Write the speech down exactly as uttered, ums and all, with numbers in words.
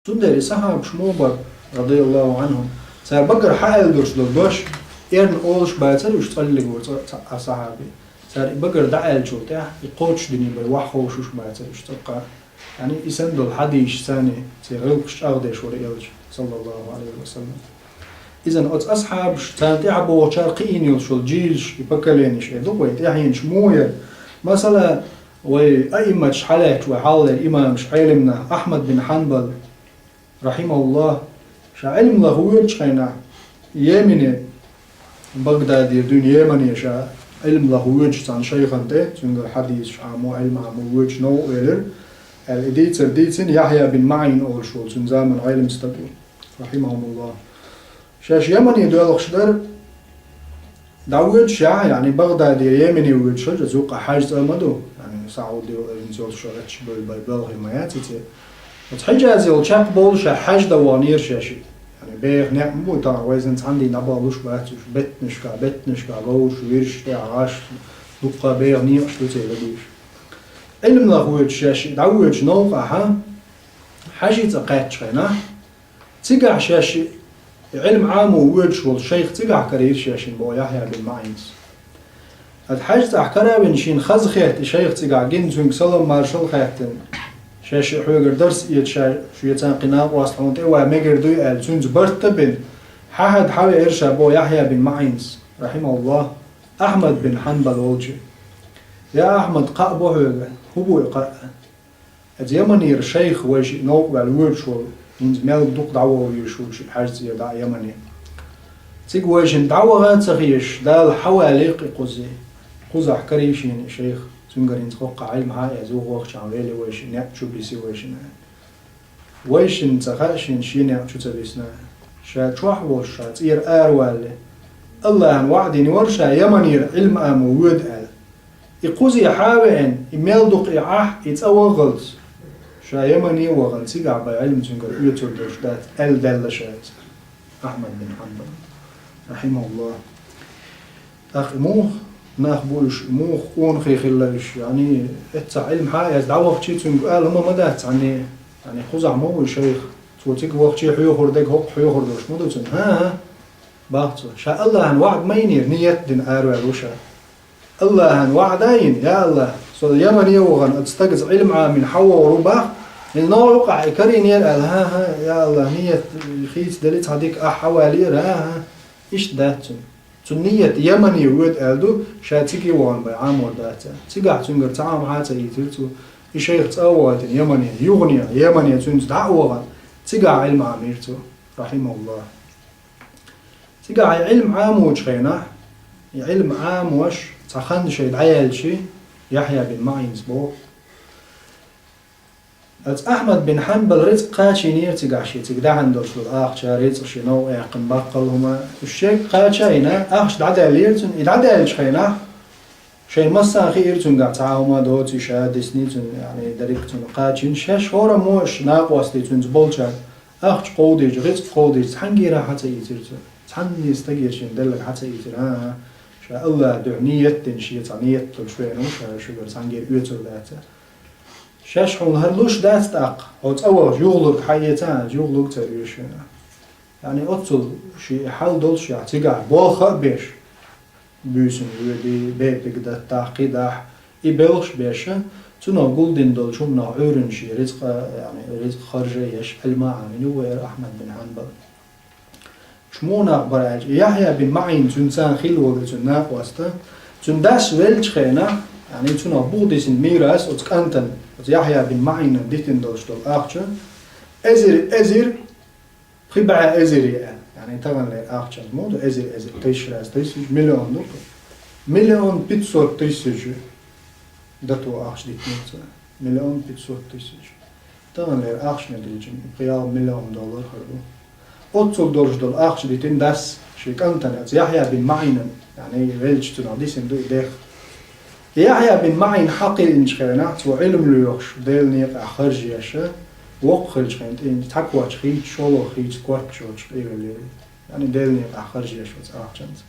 Цундела и сахьабаш муха бара, радияллаху анхум, цара багара хьааьлла долуш долу дош, эрна олуш бацара уьш цкъа а, цхьа а сахьаби. Цара и багара дӀааьллачул тӀаьхьа и кхочушдина бен ваха ховшуш бацара уьш цкъа а. Яъни, и санна долу хьадисаш царна церан гӀиллакхаш чӀагӀдеш вара элча, саллаллаху алейхи ва саллям. Иза оцу асхьабаш, царна тӀаьхьа богӀучара кхиийна йолуш йолу жийлаш, и поколенеш, э, ду вай тӀаьхьенаш муха яра. Масала, вай аимматаш хьалаьцча, вай хьалхалера имамаш, Ӏелимнах, Ахьмад бин Хьанбал, рахьимахуллах, ша Ӏилма лаха воьдучу хенахь, Йемене, Багдадера дуьйна Йемене ша Ӏилма лаха воьдуш цхьана шайхана тӀе, цуьнгара хьадисаш Ӏамо, Ӏилма Ӏамо воьдуш новкъа велира, аьлла, и дийцар дийцина Яхьъя бин МаӀин олуш волу, цуьнан заманан Ӏелам стаг ву, рахьимахумуллах. Шаьш Йемене доьлхуш дара, дӀавоьдуш яхь, яъни Багдадера Йемене воьдуш хилча, оцу юккъехь хьаьжцӀа ма ду, яъни Саудица йолуш гӀатташ бевлла бай белхий ма яц и цӀе. Оцу Хьиджазе йолу чекхбовлуш хьаьж дан ваханера шаьш и. Яъни беха некъ ма бу, тахана вайзан цхьана дийнахь дӀабахалуш бац уьш, беттанашкахь, беттанашкахь говраш, вирш, тӀехь гӀаш, дуккха беха некъаш ду церан дагийша. Ӏилма лаха воьдуш шаьш и дӀавоьдуш новкъахь, хьаьжцӀа кхаьччу хенахь, цигахь шаьш и Ӏилма Ӏамо воьдуш волу шайх цигахь карийра шаьшшинна боху Яхьъя бин МаӀинс. Ада хьаьжцӀахь кара а вина, шена хаза хетта и шайх цигахь гина, цуьнга салам-маршалла хаьттина, шаьш и хьоьгара дарс эца, ша шуьца кхин накъост хьуна тӀе а ван мегар дуй аьлла, цуьнца барт а бина, хьаьхьа хьавеара ша боху Яхьъя бин МаӀинс, рахьимахуллах, Ахьмад бин Хьанбал волчу. Я Ахьмад, кхаъ бо хьоьга, хӀун бу и кхаъ? Оцу Йеменера шайх вайшиъ новкъа ваьлла воьдуш волу, хӀинца мел дукха дӀаваха везаш ву шиъ хьаьжцӀера дӀа а Йемене. Цига вайшинна дӀаваха а ца хеташ, Дала хьавалийра-кх и кхузий. Кхузахь карий шена и шайх, цуьнгара хӀинца хӀокхахь Ӏилма хьаэца ву, вахчахь вели вайшиъ, некъ чу бисий вайшинна. Вайшинна ца хаьа шена шен некъ чу ца бисна. Ша чохь волуш, ша цӀера аравалале, АллахӀан ваӀда йина вара ша Йеменера Ӏилма Ӏамо воьду аьлла. И кхузий хьа а веана, и мел дукха и Ӏахь, и цӀа ваххалц, ша Йемене а вахана, цигахь бен Ӏилма цуьнгара оьцур долуш дац, аьлла даьлла ша иза. Ахьмад бин Хьанбал, рахьимахуллах. ТӀаккха и муха нах бу уьш, и муха къонахий хилла уьш, яъни, эццахь Ӏилма хьаэца дӀавахчий, цуьнга ала хӀума ма дац цхьанне, яъни, кхузахь ма ву и шайх, цо цига вахчий хьоьхур дерг хӀокху хьоьхур долуш ма ду цунна. ХӀан-хӀа, бах цо. Ша АллахӀан ваӀда ма йинера, ниет дина араваьлла ву ша. АллахӀан ваӀда а йина, я АллахӀ, со Йемене а вахана, оцу стагаца Ӏилма Ӏамийна хьавогӀур ву бах, хӀинца новкъахь и карийнера аьлла, хӀан-хӀа, я АллахӀ, ниет хийцадели цхьа дика ахь хьавалийра, хӀан-хӀа, иштта дац цуьнан. Цуьнан ниет Йемене воьду аьлла ду, ша цига а вахана бен Ӏамор дац аьлла. Цигахь цуьнгара цхьа хӀума хьа ца ийцира цо, и шайх цӀа а вахийтина Йемене, юханехьа, Йемене цуьнца дӀа а вахана, цигахь Ӏилма Ӏамийра цо, рахьимахуллах. Цигахь и Ӏилма Ӏамочу хенахь, и Ӏилма Ӏамош цхьа хан шайн дӀаяьлча, Яхьъя бин МаӀинс боху: Аса Ахьмад бин Хьанбал рицкъ кхачийнера цигахь шен, цига даьхьна долуш долу ахча, рицкъ, шен новкъа яьккхина баккхал хӀума, уьш шега кхача а йина, ахча дӀадаьллера цуьнан. И дӀадаьллачу хенахь, шайн массарна хиира цуьнгахь цхьа а хӀума доций, ша дисний цуьнан, яъни, дерриг а цунна кхачийна. Шаьш хӀораммо а, уьш накъостий, цуьнца болчара, ахча кховдийча, рицкъ кховдийча, цхьаьнгара хьа ца ийцира цо. Цхьанне стаге шена делларг хьа ца ийцира. ХӀан-хӀа, ша АллахӀан дуьхьа ниет дина, шен цхьа ниет долуш веана ву ша шуьгара цхьаьнгара оьцур дац. Шаьш хьуна хӀара луш дац тӀаккха, хьо цӀа вахча юхалург хьаэца, юхалург ца оьшу хьуна. Яъни оццул шен хьал долуш яхь, цигахь болх а беш, буьйсанна воьдий, бепиг даттахь, кхидахь, и белхаш беш, цунах гулдина долчу хӀуманах Ӏуьйранна шен рицкъа, яъни рицкъ харжа а еш, Ӏилма а Ӏамийна ву вай Ахьмад бин Хьанбал. Уьш муха нах бара аьлча, Яхьъя бин МаӀин цуьнца хилла волу и цуьнан накъост, цуьнан дас веллачу хенахь, яъни цунах буха дисина мирас оцу кӀантана, оцу Яхьъя бин МаӀинан дитина долуш долу ахча, эзар, эзар, пхи бӀе эзаре аьлла, яъни таханлера ахчанца муха ду эзар, эзар, тысяча раз тысяча, миллион ду-кх. Миллион пятьсот тысяч. Дато ахча дитинарца. Миллион пятьсот тысяч. Таханлера ахчанан дилчина, пхи-ялх миллион доллар хир ду. Оццул долуш долу ахча дитина дас шен кӀантана, оцу Яхьъя бин МаӀинан, яъни веллачу цунах дисина ду и дехха. Яхьъя бин МаӀин хьакхиъначу хенахь, цо Ӏилма лоьхуш, Делан некъахь харжа еш, воккха хиллачу хенахь тӀе цхьа коч хийца, шолгӀа хийца коч йоцуш къевелира. Яъни Делан некъахь харжа еш оцу ахчанца.